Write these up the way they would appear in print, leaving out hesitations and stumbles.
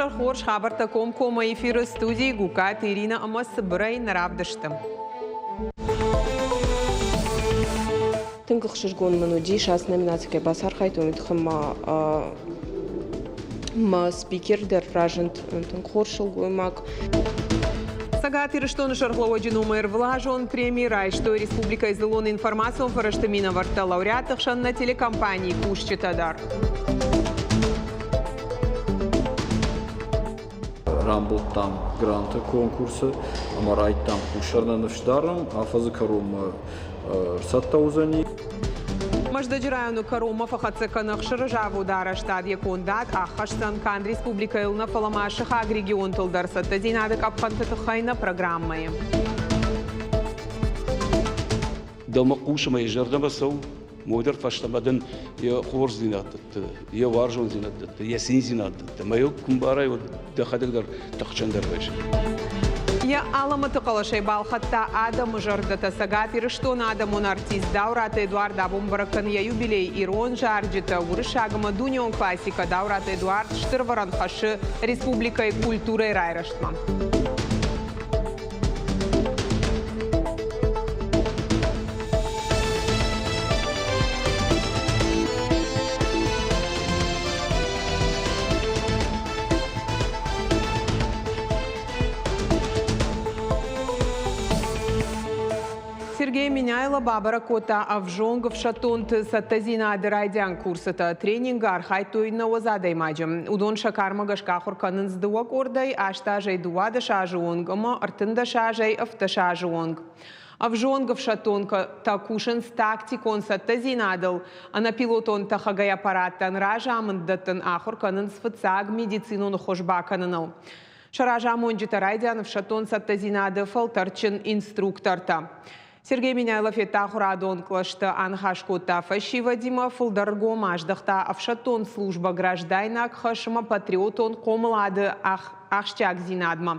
Уезӕр хорз хабӕрттӕ комкоммӕ эфиры студийы Гукаты Ирина ӕмӕ цыбырӕй нӕ равдысты. Тынг ӕхсызгон мын уыдис, ацы номинаци кӕй бацархайдтон, уый тыххӕй ма мӕ спикер дӕр разынд тынг хорз сылгоймаг. Цӕгат Ирыстоны сӕргълӕууӕджы номы ӕрвылазон преми райстой республикӕйы дзыллон информацион фӕрӕзты минӕвӕрттӕ, лауреатты хсӕн нӕ телекомпанийы кусджытӕ дӕр. Рамбылдтам гранты конкурсы ӕмӕ райдтам хуссар нӕ ныфс дарӕм, афӕдзы кӕронмӕ ӕрцӕттӕ уыдзӕни. Мӕздӕджы районы кӕронмӕ фӕхӕццӕ кӕны ӕхсыры заводы арӕзтад йӕ кондад ӕххӕсдзӕн канд республикӕйыл нӕ, фӕлӕ ма сыхаг регионтыл дӕр цӕттӕдзинады къӕпхӕнты тыххӕй нӕ программӕйы. Дӕумӕ хъус ӕмӕ йӕ зӕрдӕмӕ цӕуы, мой дӕр фӕстӕмӕ дын йӕ хорздзинад дӕтты, йӕ уарзондзинад дӕтты, йӕ циндзинад дӕтты. Ӕмӕ йыл куы мбарай, уӕд дӕхӕдӕг дӕр тыхджындӕр вӕййыс. Йӕ алӕмӕты хъӕлӕсӕй балхӕдта адӕмы зӕрдӕтӕ Цӕгат Ирыстоны адӕмон артист Даураты Эдуард абон бӕрӕг кӕны йӕ юбилей ирон зарджытӕ, уырыссаг ӕмӕ дунеон классикӕ Даураты Эдуард стыр ӕвӕрӕн хӕссы республикӕйы культурӕйы райрӕзтмӕ. Сергей Меняйло бабӕрӕг кодта ӕвзонг ӕфсӕддонты цӕттӕдзинады райдиан курсытӕ. Тренингы архайдтой 90 адӕймаджы. Уыдон сӕ кармӕ гӕсгӕ ахуыр кӕнынц дыууӕ къордӕй, 8 азӕй 12 азы онг ӕмӕ 13 азӕй 17 азы онг. Ӕвзонг ӕфсӕддонтӕ кусынц тактикон цӕттӕдзинадыл, ӕнӕпилотон тӕхӕгӕй аппараттӕн разамынд дӕттын ахуыр кӕнынц фыццаг медицинон ӕххуыс бакӕныныл. Сӕ разамонджытӕ райдиан ӕфсӕддон цӕттӕдзинады фӕлтӕрдджын инструктортӕ. Сергей Меняйло федта ахуырадон кълӕсты, аныхас кодта фӕсивӕдимӕ, фылдӕр ргом аздӕхта ӕфсӕддон службӕ граждайнаг хӕс ӕмӕ патриотон хъомылады ахсджиагдзинадмӕ.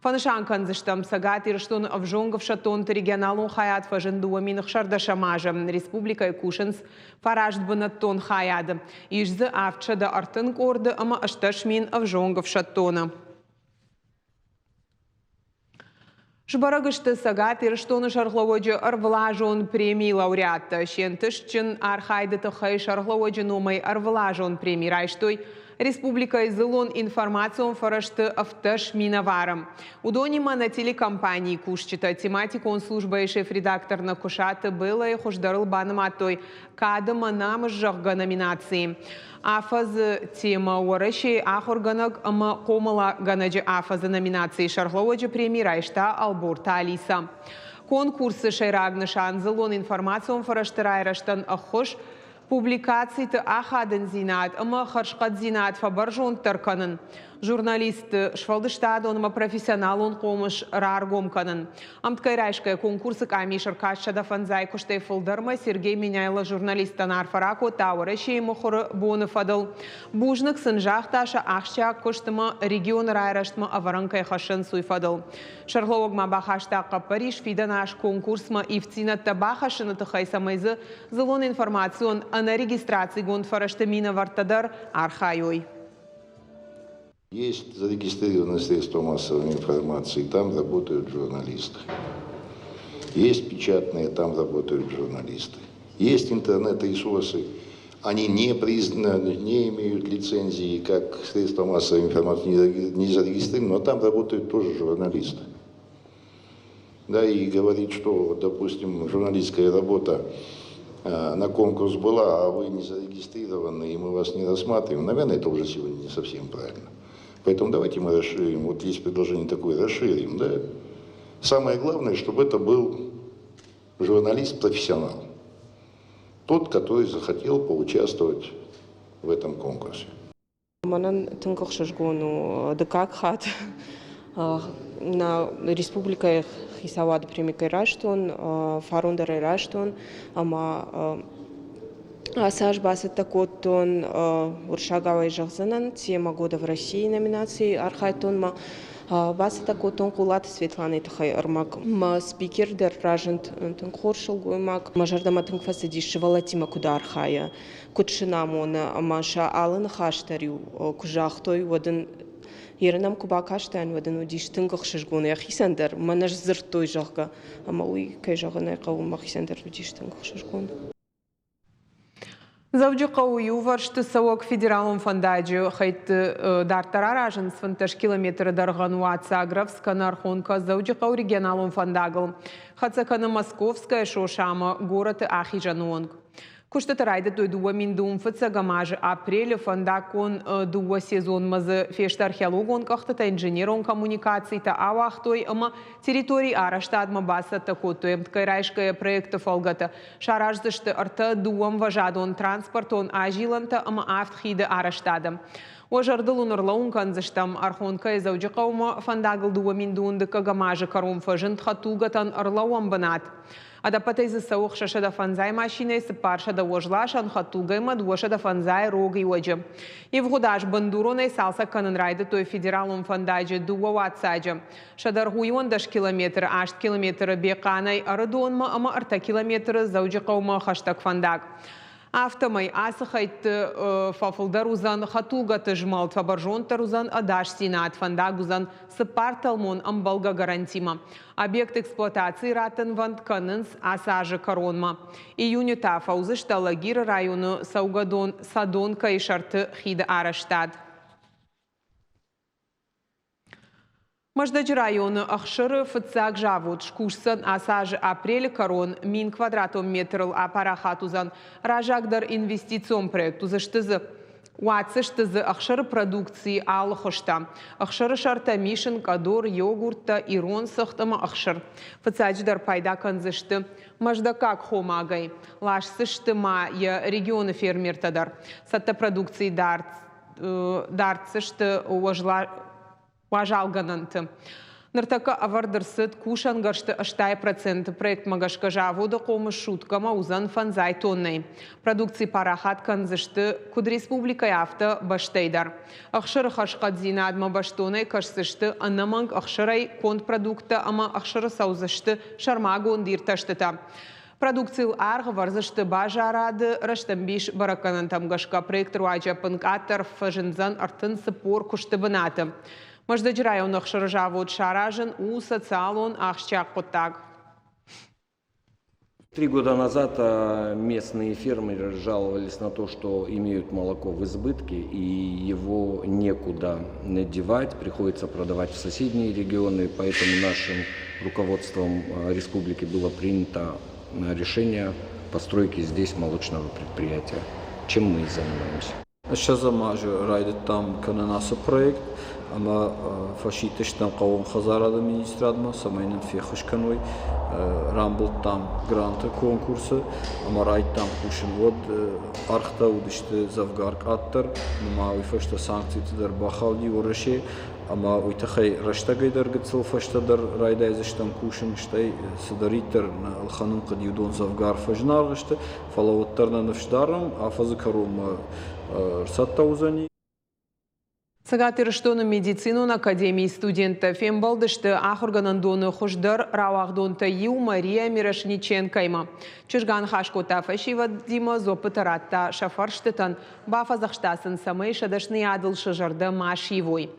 Фӕнысан кӕндзыстӕм, Цӕгат Ирыстоны ӕвзонг ӕфсӕддонты регионалон хайад фӕзынд 2016 азы. Республикӕйы кусынц фараст бынӕттон хайады. Ис дзы 730 къорды ӕмӕ 18 000 ӕвзонг ӕфсӕддоны. Сбӕрӕг сты Цӕгат Ирыстоны сӕргълӕууӕджы ӕрвылазон премийы лауреаттӕ. Се нтыстджын архайды тыххӕй сӕргълӕууӕджы номӕй ӕрвылазон преми райстой республикӕйы дзыллон информацион фӕрӕзты 17 минӕвары. Уыдонимӕ нӕ телекомпанийы кусджытӕ тематикон службӕйы шеф-редактор Нӕкуысаты Беллӕйы хуыздӕрыл банымадтой Кад ӕмӕ намыс, зӕгъгӕ, номинацийы. Афӕдзы темӕ Уӕрӕсейы ахуыргӕнӕг ӕмӕ хъомылгӕнӕджы афӕдзы номинацийы сӕргълӕууӕджы преми райста Ӕлборты Алиса. Конкурсы сӕйраг нысан дзыллон информацион фӕрӕзты райрӕзтӕн ӕххуыс, публикациты ахадындзинад ӕмӕ хӕрзхъӕддзинад фӕбӕрзонддӕр кӕнын, журналистты сфӕлдыстадон ӕмӕ профессионалон хъомыс раргом кӕнын. Ӕмткӕй райсгӕ конкурсы къамис ӕркаст 105 куыстӕй фылдӕрмӕ Сергей Меняйло журналисттӕн арфӕ ракодта Уӕрӕсейы мыхуыры боны фӕдыл. Бузныг сын загъта сӕ ахсджиаг куыст ӕмӕ регионы райрӕзтмӕ ӕвӕрӕн кӕй хӕссынц, уый фӕдыл. Сӕргълӕууӕг ма бахаста хъӕппӕрис фидӕн аз конкурсмӕ ивддзинӕдтӕ бахӕссыны тыххӕй, цӕмӕй дзы дзыллон информацион ӕнӕрегистрацигонд фӕрӕзты минӕвӕрттӕ дӕр архайой. Есть зарегистрированные средства массовой информации, там работают журналисты. Есть печатные, там работают журналисты. Есть интернет-ресурсы, они не признаны, не имеют лицензии как средства массовой информации, не зарегистрированы, но там работают тоже журналисты. Да, и говорить, что, допустим, журналистская работа на конкурс была, а вы не зарегистрированы, и мы вас не рассматриваем, наверное, это уже сегодня не совсем правильно. Поэтому давайте мы расширим, вот есть предложение такое, расширим, да. Самое главное, чтобы это был журналист-профессионал. Тот, который захотел поучаствовать в этом конкурсе. Мӕнӕн тынг ӕхсызгон у дыккаг хатт нӕ республикӕйы хицауады преми кӕй райстон, фарон дӕр ӕй райстон ӕмӕ ацы аз бацӕттӕ кодтон уырыссагау ӕй зӕгъдзынӕн «Тема года в России» номинацийы архайдтон ма бацӕттӕ кодтон Хъулаты Светланайы тыххӕй ӕрмӕг. Мӕ спикер дӕр разынд тынг хорз сылгоймаг. Мӕ зӕрдӕмӕ тынг фӕцыдис, сывӕллӕттимӕ куыд архайы, куыд сын амоны ӕмӕ сӕ алы ныхас дӕр-иу куы загътой, уӕд ын Ерын ӕм куы бакастӕн, уӕд ын уыдис тынг ӕхсызгон йӕхицӕн дӕр, мӕнӕ сдзырдтой, зӕгъгӕ. Ӕмӕ уый, кӕй зӕгъын ӕй хъӕуы, мӕхицӕн дӕр уыдис тынг ӕхсызгон. Дзӕуджыхъӕуы иувӕрсты цӕуӕг федералон фӕндаджы хӕйтты дарддӕр аразынц 15 километры дӕргъӕн уаццаг рӕвдз кӕны Архонкӕ Дзӕуджыхъӕуы регионалон фӕндагыл. Хӕццӕ кӕны Московская сосамӕ горӕты ахизӕны онг. Куыстытӕ райдыдтой 2005 азы апрелы. Фӕндаггон дыууӕ сезонмӕ дзы фесты археологон къӕхтытӕ, инженерон коммуникацитӕ ауагътой ӕмӕ территорийы арӕзтадмӕ бацӕттӕ кодтой. Ӕмткӕй райсгӕйӕ проекты фӕлгӕты сараздзысты ӕртӕ дыууӕмвӕзадон транспортон азилӕнтӕ ӕмӕ авд хиды арӕзтады. Уӕ зӕрдыл уын ӕрлӕууын кӕндзыстӕм, Архонкӕйы Дзӕуджыхъӕумӕ фӕндагыл 2012 азы кӕрон фӕзынд хӕдтулгӕтӕн ӕрлӕууӕн бынат. Ӕдӕппӕтӕй дзы цӕуы 650 машинӕйы 400 уӕзласӕн хӕдтулгӕимӕ 250 рог иуӕджы. Ивгъуыд аз бындуронӕй цалцӕг кӕнын райдыдтой федералон фӕндаджы дыууӕ уаццаджы. Сӕ дӕргъ у 11 километры, аст километры Бехъанӕй Ӕрыдонмӕ ӕмӕ ӕртӕ километры Дзӕуджыхъӕумӕ хӕстӕг фӕндаг. Афтӕмӕй ацы хӕйтты фӕфылдӕр уыдзӕн хӕдтулгӕты змӕлд, фӕбӕрзонддӕр уыдзӕн ӕдасдзинад, фӕндаг уыдзӕн цыппартӕлмон ӕмбӕлгӕ гарантимӕ. Объект эксплуатацийы раттынвӕнд кӕнынц ацы азы кӕронмӕ. Июны та фӕуыдзысты Алагиры районы цӕугӕдон Садонкӕйы сӕрты хиды арӕзтад. Мӕздӕджы районы ӕхсыры фыццаг завод скусдзӕн ацы азы апрелы кӕрон. 1000 квадратон метрыл апарахат уыдзӕн раззагдӕр инвестицион проект. Уыдзысты дзы уадздзысты дзы ӕхсыры продукцийы алы хуызтӕ. Ӕхсыры сӕртӕ, мисын, къӕдор, йогурттӕ, ирон цыхт ӕмӕ ӕхсыр. Фыццаджыдӕр пайда кӕндзысты мӕздӕггаг хомагӕй. Ласдзысты ма йӕ регионы фермертӕ дӕр. Цӕттӕ продукцийы дарддзысты уазалгӕнӕнты. Ныртӕккӕ ӕвӕрд ӕрцыд кусӕнгӕрзты 80%-ы проектмӕ гӕсгӕ заводы хъомыс суткӕмӕ уыдзӕн фӕндзай тоннӕйы. Продукци парахат кӕндзысты куыд республикӕйы, афтӕ бӕстӕй дӕр. Ӕхсыры хӕрзхъӕддзинадмӕ бӕстонӕй кӕсдзысты ӕнӕмӕнг ӕхсырӕй конд продукттӕ ӕмӕ ӕхсыры цӕудзысты сӕрмагонд иртӕстытӕ. Продукцийыл аргъ ӕвӕрдзысты базарады рӕстӕмбис бӕрӕггӕнӕнтӕм гӕсгӕ проекты руаджы ӕппынкъаддӕр фӕзындзӕн 34 куысты бынаты. Мӕздӕджы районы ӕхсыры завод саразын у социалон ахсджиаг хъуыддаг. Три года назад местные фермеры жаловались на то, что имеют молоко в избытке и его некуда девать, приходится продавать в соседние регионы, поэтому нашим руководством республики было принято решение постройки здесь молочного предприятия, чем мы и занимаемся. Ссӕдзӕм азы райдыдтам кӕнын ацы проект ӕмӕ фӕсидтыстӕм хъӕууон хӕдзарады министрадмӕ, цӕмӕй нын феххуыс кӕной. Рамбылдтам гранты конкурсы ӕмӕ райдтам кусын. Уӕд ӕргътӕ уыдысты дзӕвгар къаддӕр, ӕмӕ уый фӕстӕ санкциты дӕр бахауди Уӕрӕсе. Ӕмӕ уый тыххӕй рӕстӕгӕй дӕр гыццыл фӕстӕдӕр райдайдзыстӕм кусын, стӕй цыдӕриддӕр нӕ ӕлхӕнын хъуыди, уыдон дзӕвгар фӕзынаргъ сты, фӕлӕ уӕддӕр нӕ ныфс дарӕм, афӕдзы кӕронмӕ ӕрцӕттӕ уыдзӕни. Цӕгат Ирыстоны медицинон академийы студенттӕ фембӕлдысты ахуыргӕнӕндоны хуыздӕр рауагъдонтӕй иу Мария Мирошниченкоимӕ. Чызг аныхас кодта фӕсивӕдимӕ, дзуӕппытӕ радта сӕ фӕрстытӕн, Бафӕдзӕхста сын, цӕмӕй сӕ дӕсныйадыл сӕ зӕрдӕ ма сивой.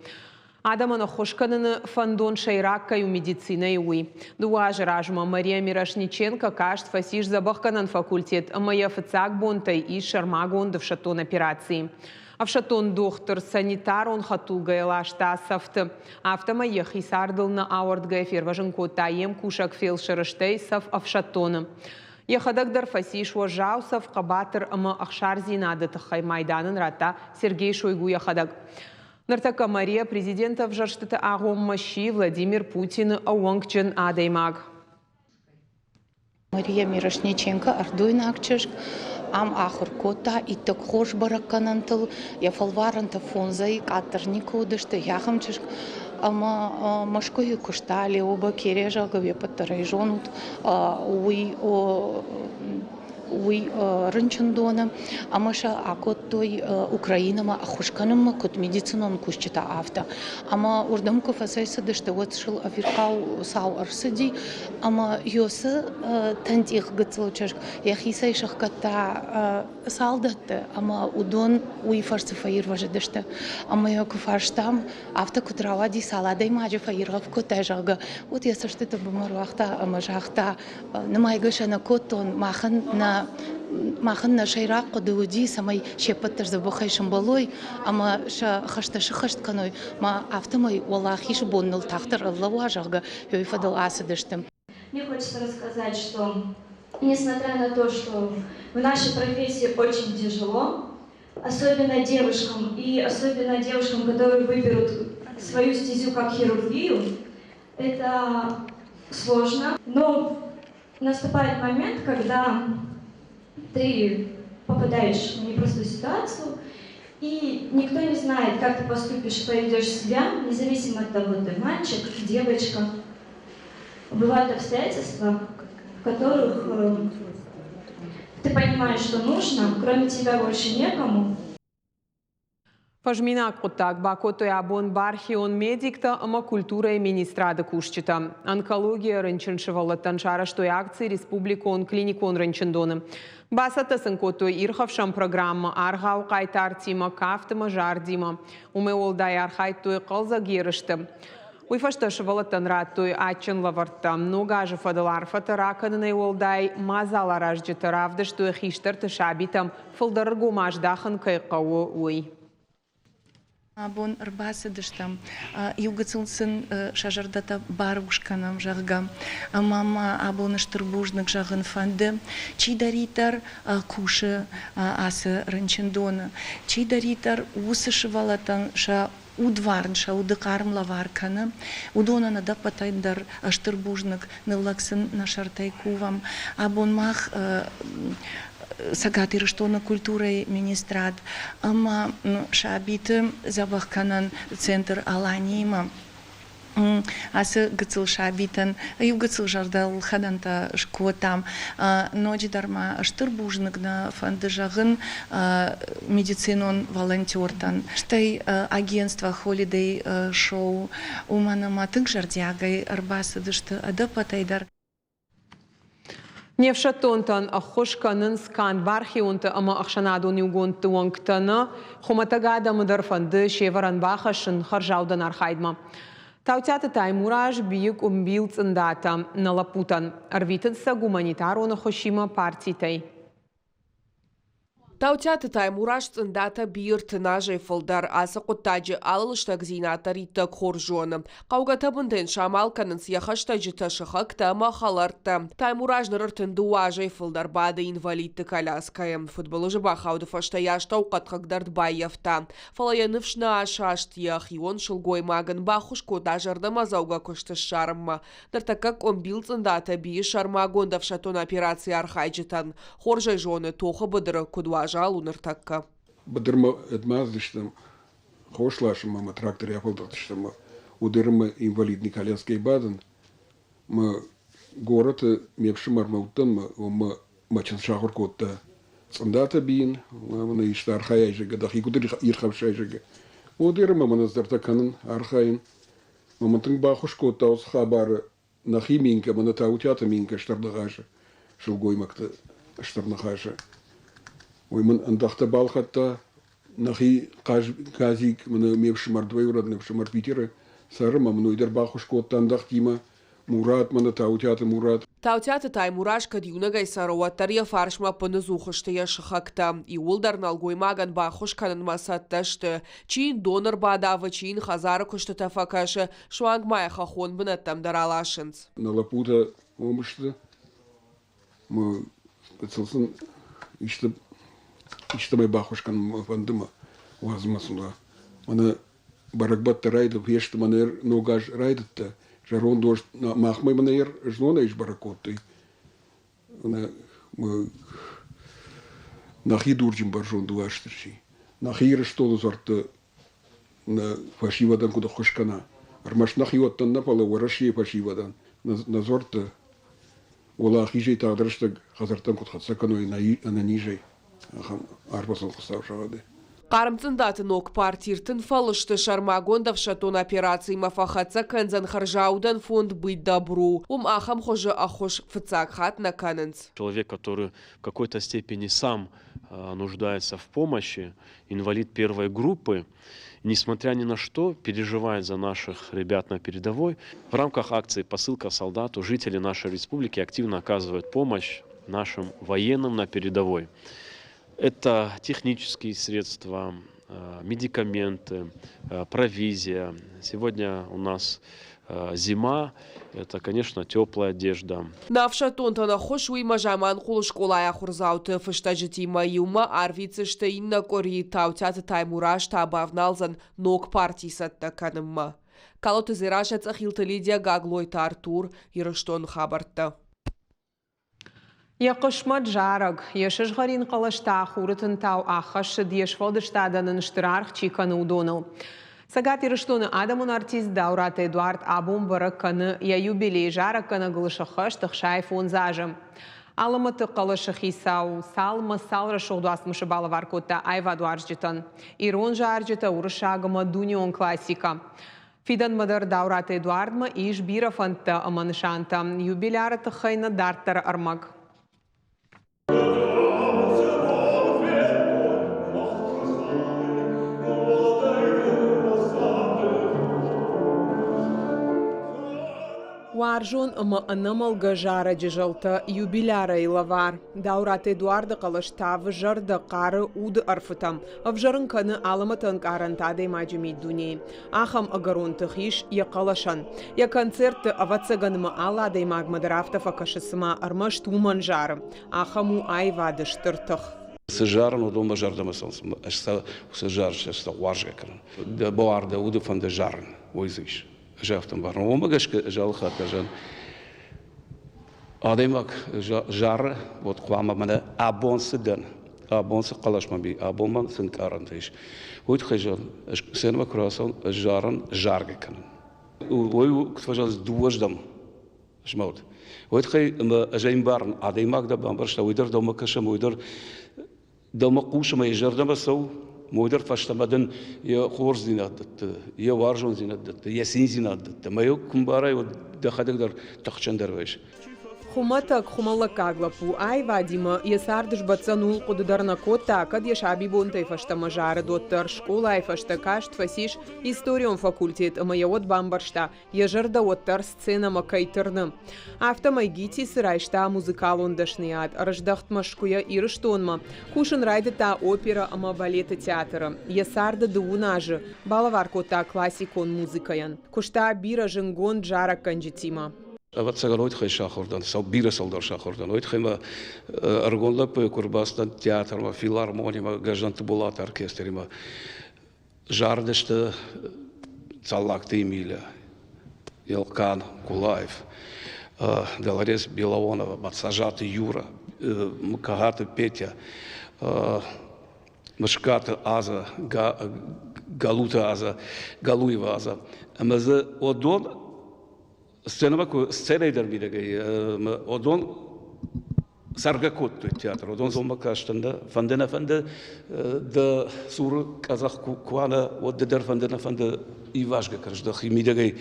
Адӕмӕн ӕххуыс кӕныны фӕндон сӕйраг кӕй у медицинӕйы, уый. Дыууӕ азы размӕ Мария Мирошниченко каст фӕцис дзӕбӕхгӕнӕн факультет ӕмӕ йӕ фыццаг бонтӕй ис сӕрмагонд ӕфсӕддон операцийы. Ӕфсӕддон дохтыр санитарон хӕдтулгӕйӕ ласта цӕфты. Афтӕмӕй йӕхи цардыл нӕ ауӕрдгӕйӕ фервӕзын кодта йе мкусӕг фелсыры, стӕй цӕф ӕфсӕддоны. Йӕхӕдӕг дӕр фӕцис уӕззау цӕф хъӕбатыр ӕмӕ ӕхсардзинады тыххӕй майдан ын радта Сергей Шойгу йӕхӕдӕг. Ныртӕккӕ Мария президенты ӕвзӕрстыты агъоммӕ сси Владимир Путины ӕууӕнкджын адӕймаг. Мария Мирошниченко ӕрдойнаг чызг ам ахуыр кодта иттӕг хорз бӕрӕггӕнӕнтыл. Йӕ фӕлварӕнтӕ фондзӕй къаддӕр никуы уыдысты. Ахӕм чызг ӕмӕ Мӕскуыйы куыста Леоба Кережа, уе ппӕт дӕр ӕй зонут. Уый уый рынчындоны ӕмӕ сӕ акодтой Украинӕмӕ ӕххуыс кӕнынмӕ, куыд медицинон кусджытӕ, афтӕ. Ӕмӕ уырдӕм куы фӕцӕйцыдысты, уӕд сыл ӕвирхъау цау ӕрцыди, ӕмӕ Йосы тӕнтъих гыццыл чызг йӕхицӕй сӕхгӕдта салдӕтты, ӕмӕ уыдон уый фӕрцы фӕирвӕзыдысты. Ӕмӕ йӕ куы фарстам, афтӕ куыд рауади, цал адӕймаджы фӕиргъӕв кодтай, зӕгъгӕ, уӕд йӕ цӕстыты бынмӕ руагъта ӕмӕ загъта, нымайгӕ сӕ нӕ кодтон, махӕн нӕ махӕн нӕ сӕйраг хъуыды уыди, цӕмӕй се ппӕт дӕр дзӕбӕхӕй сӕмбӕлой ӕмӕ сӕ хӕстӕ сыххӕст кӕной, ма афтӕмӕй уӕлахизы бон ныл тагъддӕр ӕрлӕууа, зӕгъгӕ, уый фӕдыл ацыдысты. Мне хочется рассказать, что несмотря на то, что в нашей профессии очень тяжело, особенно девушкам, и особенно девушкам, которые выберут свою стезю как хирургию, это сложно, но наступает момент, когда ты попадаешь в непростую ситуацию, и никто не знает, как ты поступишь, поведешь себя, независимо от того, ты мальчик, девочка. Бывают обстоятельства, в которых ты понимаешь, что нужно, кроме тебя больше некому. Фӕзминаг хъуыддаг бакодтой абон бархион медиктӕ ӕмӕ культурӕйы министрады кусджытӕ. Онкологийӕ рынчын сывӕллӕттӕн сарӕзтой акци республикон клиникон рынчындоны. Бацӕттӕ сын кодтой ирхӕфсӕн программӕ аргъау хъайтартимӕ, кафт ӕмӕ зардимӕ. Уымӕй уӕлдай архайдтой хъӕлдзӕг ерысты. Уый фӕстӕ сывӕллӕттӕн радтой адджын лӕвӕрттӕ. Ног азы фӕдыл арфӕтӕ ракӕнынӕй уӕлдай мадзаларазджытӕ равдыстой хистӕрты сабитӕм фылдӕр ӕргом аздахын кӕй хъӕуы, уый. Абон ӕрбацыдыстӕм, иу гыццыл сын сӕ зӕрдӕтӕ барухс кӕнӕм, зӕгъгӕ. Ӕмӕ ма абон стыр бузныг зӕгъын фӕнды, чидӕриддӕр кусы ацы рынчындоны, чидӕриддӕр уыцы сывӕллӕттӕн сӕ удварн, сӕ уды хъарм лӕвар кӕны, уыдонӕн ӕдӕппӕтӕй дӕр стыр бузныг, ныллӕг сын нӕ сӕртӕй кувӕм. Абон мах Цӕгат Ирыстоны культурӕйы министрад ӕмӕ сабиты дзӕбӕхгӕнӕн центр Алани-имӕ ацы гыццыл сабитӕн иу гыццыл зӕрдӕлхӕнӕнтӕ скодтам. Ноджыдӕр ма стыр бузныг нӕ фӕнды зӕгъын медицинон волонтертӕн, стӕй агентство Holiday Show, уымӕн ӕмӕ тынг зӕрдиагӕй ӕрбацыдысты ӕдӕппӕтӕй дӕр. Не фсӕддонтӕн ӕххуыс кӕнынц канд бархионты ӕмӕ ӕхсӕнадон иугондты уӕнгтӕ нӕ, хуымӕтӕг адӕмы дӕр фӕнды се вӕрӕн бахӕссын хӕрзаудӕн архайдмӕ. Таутиаты Таймураз бийы къуымбил цъындатӕ нӕ лӕппутӕн. Ӕрвитынц сӕ гуманитарон ӕххуысимӕ партитӕй. Таутиаты Таймураз цъындатӕ бийы ӕртын азӕй фылдӕр. Ацы хъуыддаджы алы лыстӕгдзинад дӕр иттӕг хорз зоны. Хъӕугӕ тӕбынтӕ йын самал кӕнынц йӕ хӕстӕджытӕ, сыхӕгтӕ ӕмӕ хӕлӕрттӕ. Таймураз ныр 32 азӕй фылдӕр бады инвалидты коляскӕйы. Фыдбылызы бахауды фӕстӕ йӕ астӕу хъӕдхъыгдард баййӕфта. Фӕлӕ йӕ ныфс нӕ асаст, йӕ хион сылгоймаг ын баххуыс кодта зӕрдӕмӕдзӕугӕ куыст ссарынмӕ. Ныртӕккӕ къуымбил цъындатӕ бийы сӕрмагонд ӕфсӕддон операцийы архайджытӕн. Хорз ӕй зоны, тохы быдыры куыд уазал у ныртӕккӕ. Быдырмӕ ӕдмаздзыстӕм, хос ласынмӕ мӕ тракторӕй афӕлдӕхтыстӕм ӕмӕ уыдырмӕ инвалидный коляскӕйы бадын. Мӕ горӕты ме фсымӕрмӕ уыдтӕн мӕ мӕ чындз сахуыр кодта цъындатӕ бийын, мӕнӕ исты архайай, зӕгъгӕ, дӕхи куыд ирхӕфсай, зӕгъгӕ. Уыдырмӕ мӕнӕ цыдӕртӕ кӕнын, архайын. Мӕ мын тынг баххуыс кодта уыцы хабары нӕхи Минкӕ, мӕнӕ Таутиаты Минкӕ Стыр Ныхасы, сылгоймӕгты Стыр Ныхасы. Уый мын ӕндӕхтӕ балхӕдта, нӕхи Казик, мӕнӕ ме фсымӕр двоюродный ӕфсымӕр Питеры цӕры, мӕ мын уый дӕр баххуыс кодта ӕндӕхтимӕ. Мурат, мӕнӕ Таутиаты Мурат. Таутиаты Таймураз кӕд иунӕгӕй цӕры, уӕддӕр йӕ фарсмӕ ӕппыныдзух сты йӕ сыхӕгтӕ. Иууылдӕр нӕлгоймагӕн баххуыс кӕнынмӕ цӕттӕ сты. Чи йын дон ӕрбадавы, чи йын хӕдзары куыстытӕ фӕкӕсы, суанг ма йӕ хӕххон бынӕттӕм дӕр аласынц. Нӕ лӕппутӕ уым сты, мӕ гыццыл сын исты истӕмӕй баххуыс кӕнын мӕ фӕнды мӕ уадз мӕ сын мӕнӕ бӕрӕгбӕттӕ райдыд, фесты мӕнӕ ног аз райдыдта, зӕронд махмӕ мӕнӕ знонӕй сбӕрӕг кодтой. Нӕхи дурджын бӕрзонд Уастырджи, нӕхи Ирыстоны дзуӕртты нӕ фӕсивӕдӕн куыд ӕххуыс кӕна, ӕрмӕст нӕхиуӕттӕн нӕ, фӕлӕ Уӕрӕсейы фӕсивӕдӕн нӕ дзуӕртты. Уӕлахизӕй тагъд рӕстӕг хӕдзӕрттӕм куыд хӕццӕ кӕной ӕнӕнизӕй, ахӕм арфӕ сын Хуыцау зӕгъӕд. Хъарм цъындаты ног парти ртын фӕлысты сӕрмагонд ӕфсӕддон операцимӕ фӕхӕццӕ кӕндзӕн хӕрзаудӕн фонд «Быть добру». Уым ахӕм хуызы ӕххуыс фыццаг хатт нӕ кӕнынц. Человек, который в какой-то степени сам нуждается в помощи, инвалид первой группы, несмотря ни на что, переживает за наших ребят на передовой. В рамках акции «Посылка солдату» жители нашей республики активно оказывают помощь нашим военным на передовой. Это технические средства, медикаменты, провизия. Сегодня у нас зима, это, конечно, теплая одежда. Нӕ ӕфсӕддонтӕн ӕххуыс уыимӕ Заманхъулы скъолайы ахуырдзауты фыстӕджытимӕ иумӕ арвитдзысты иннӕ къуыри Таутиаты Таймураз та бавналдзӕн ног парти цӕттӕ кӕнынмӕ. Калоты Дзерассӕ, Цъӕхилты Лидия, Гаглойты Артур, Ирыстоны хабӕрттӕ. Йӕ хъысмӕт зарӕг, йӕ сызгъӕрин хъӕлӕстӕ хуры тынтау ӕххӕссыд йе сфӕлдыстадӕн ын стыр аргъ чи кӕны, уыдоныл. Цӕгат Ирыстоны адӕмон артист Дауыраты Эдуард абон бӕрӕг кӕны йӕ юбилей зарӕггӕнӕгыл сӕххӕст 65 азы. Алӕмӕты хъӕлӕсы хицау цал ӕмӕ цал рӕсугъд уацмысы балӕвар кодта аивадуарзджытӕн. Ирон зарджытӕ, уырыссаг ӕмӕ дунеон классикӕ. Фидӕнмӕ дӕр Дауыраты Эдуардмӕ ис бирӕ фӕндтӕ ӕмӕ нысантӕ. Юбиляры тыххӕй нӕ дарддӕры ӕрмӕг. Уарзон ӕмӕ ӕнӕмӕлгӕ зарӕджы зӕлтӕ юбилярӕй лӕвар. Дауыраты Эдуарды хъӕлӕс тавы зӕрдӕ, хъары уды ӕрфытӕм, ӕвзӕрын кӕны алӕмӕты ӕнкъарӕнтӕ адӕймаджы миддунейы. Ахӕм ӕгӕрон тых ис йӕ хъӕлӕсӕн. Йӕ концертты, ӕвӕццӕгӕн ӕмӕ алы адӕймагмӕ дӕр афтӕ фӕкӕсы, цыма ӕрмӕст уымӕн зары. Ахӕм у аивады стыр тых. Цы зарын, уыдон мӕ зӕрдӕмӕ цӕуынц. Ӕз сӕ уыцы зарджытӕ сӕ уарзгӕ кӕнын. Дӕ буар, дӕ уды фӕнды зарын, уый дзы ис. Ӕз афтӕ ӕмбарын. Уымӕ гӕсгӕ ӕз алы хатт дӕр зӕгъын, адӕймаг зары, уӕд хъуамӕ мӕнӕ абон цы дӕн, абон цы хъӕлӕс мӕм и, абон мӕм цы нкъарӕнтӕ ис, уый тыххӕй зӕгъын, ӕз сценӕмӕ куы рацӕуын, ӕз зарын, заргӕ кӕнын. Уый у, куыд фӕзӕгъынц, дыууӕрдӕм змӕлд. Уый тыххӕй ӕмӕ ӕз ӕй ӕмбарын, адӕймаг дӕ бамбӕрста, уый дӕр дӕумӕ кӕсы ӕмӕ уый дӕр дӕумӕ хъусы ӕмӕ йӕ зӕрдӕмӕ цӕуы, уый дӕр фӕстӕмӕ дын йӕ хорздзинад дӕтты, йӕ уарзондзинад дӕтты, йӕ циндзинад дӕтты. Ӕмӕ йӕ куы мбарай, уӕд дӕхӕдӕг дӕр тыхджындӕр вӕййыс. Хуымӕтӕг хуымӕллӕггаг лӕппу аивадимӕ йӕ цард сбӕтдзӕн, ууыл хъуыды дӕр нӕ кодта, кӕд йӕ сабибонтӕй фӕстӕмӕ зарыд, уӕддӕр скъолайы фӕстӕ каст фӕцис историон факультет ӕмӕ йӕ уӕд бамбӕрста, йӕ зӕрдӕ уӕддӕр сценӕмӕ кӕй тырны. Афтӕмӕй ГИТИС-ы райста музыкалон дӕсныйад, ӕрыздӕхт Мӕскуыйӕ Ирыстонмӕ, кусын райдыдта оперӕ ӕмӕ балеты театры. Йӕ царды дыууын азы балӕвар кодта классикон музыкӕйӕн. Куыста бирӕ зынгонд зарӕггӕнджытимӕ. Ӕвӕццӕгӕн, уый тыххӕй сахуыр дӕн, бирӕ цӕуылдӕр сахуыр дӕн. Уый тыххӕй мӕ ӕрыгон лӕппуйы куы ӕрбацыдтӕн театрмӕ, филармонимӕ, Гӕздӕнты Булаты оркестримӕ, зарыдысты Цӕллагты Эмиля, Елхъан Кулаев, Долорес Белоонова, Мацажаты Юра, Кагаты Петя, Мыскаты Аза, Галуты Аза, Галуева Аза. Ӕмӕ дзы уыдон сценӕмӕ куы сценӕйы дӕр мидӕгӕй уыдон цӕргӕ кодтой театр. Уыдон дзоммӕ кастӕн дӕ, фӕнды нӕ фӕнды дӕ цуры къӕдзӕх куы уа, уӕд ды дӕр фӕнды нӕ фӕнды ивазгӕ кӕныс дӕхи мидӕгӕй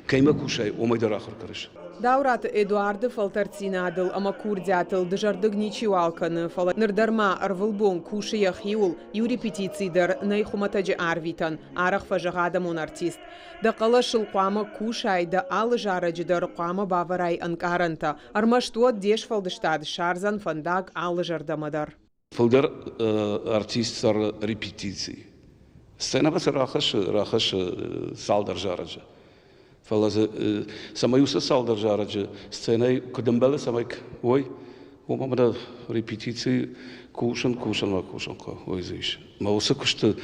кӕимӕ кусай, уымӕй дӕр ахуыр кӕныс. Дауыраты Эдуарды фӕлтӕрддзинадыл ӕмӕ курдиатыл дызӕрдыг ничиуал кӕны, фӕлӕ ныр дӕр ма ӕрвылбон кусы йӕхиуыл, иу репетици дӕр нӕй хуымӕтӕджы арвитӕн, арӕх фӕзӕгъы адӕмон артист. Дӕ хъӕлӕсыл хъуамӕ кусай, дӕ алы зарӕджы дӕр хъуамӕ бавӕрай ӕнкъарӕнтӕ. Ӕрмӕст уӕд де сфӕлдыстад ссардзӕн фӕндаг алы зӕрдӕмӕ дӕр. Фылдӕр артист цӕры репетици. Сценӕмӕ цы рахӕссы, рахӕссы цалдӕр зарӕджы. Фӕлӕ дзы цӕмӕй уыцы цалдӕр зарӕджы сценӕйы куыд ӕмбӕлы, цӕмӕй уой, уымӕ мӕнӕ репетици кусын, кусын ӕмӕ кусын хъӕуы, уый дзы ис. Мӕ уыцы куысты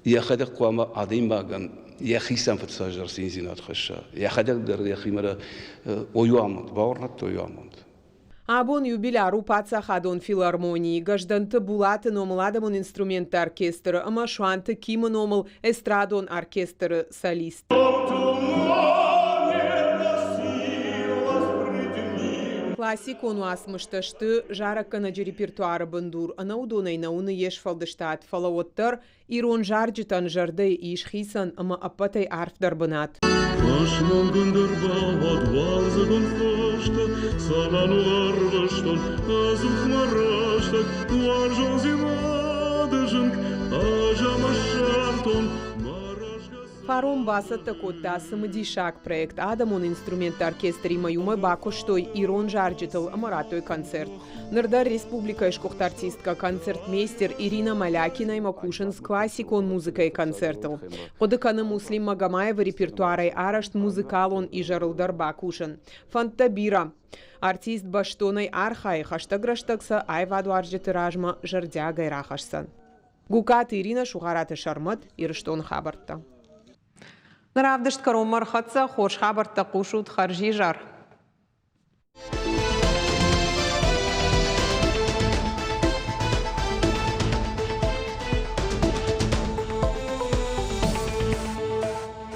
йӕхӕдӕг хъуамӕ адӕймагӕн йӕхицӕн фыццаджыдӕр циндзинад хӕсса, йӕхӕдӕг дӕр йӕхимӕ ой амонд, бауырнӕд ой амонд. Абон юбиляр у паддзахадон филармонийы, Гӕздӕнты Булаты номыл адӕмон инструментты оркестры ӕмӕ Суанты Кимы номыл эстрадон оркестры солист. Классикон уацмыстӕ сты зарӕггӕнӕджы репертуары бындур, ӕнӕ уыдонӕй нӕ уыны йе сфӕлдыстад, фӕлӕ уӕддӕр ирон зарджытӕн зӕрдӕйы ис хицӕн ӕмӕ ӕппӕтӕй арфдӕр бынат. Фӕсмонгонд ӕрбауад уалдзыгон фӕстӕ, Цӕмӕн у ӕрвыстон ӕдзух мӕ рӕстӕг, Уарзондзинады зынг ӕз ӕмӕ ссардтон мӕ рӕзгӕ Фарон бацӕттӕ кодта цымыдисаг проект. Адӕмон инструментты оркестримӕ иумӕ бакуыстой ирон зарджытыл ӕмӕ радтой концерт. Ныр дӕр республикӕйы сгуыхт артисткӕ, концертмейстер Ирина Малякинаимӕ кусынц классикон музыкӕйы концертыл. Хъуыды кӕны Муслим Магомаевы репертуарӕй арӕзт музыкалон изӕрыл дӕр бакусын. Фӕндтӕ бирӕ. Артист бӕстонӕй архайы, хӕстӕг рӕстӕг сӕ аивадуарзджыты размӕ зӕрдиагӕй рахӕсдзӕн. Гукаты Ирина, Сугъараты Сӕрмӕт, Ирыстоны хабӕрттӕ. Ныр равдыст кӕронмӕ ӕрхӕццӕ. Хорз хабӕрттӕ хъусут хӕрзизӕр.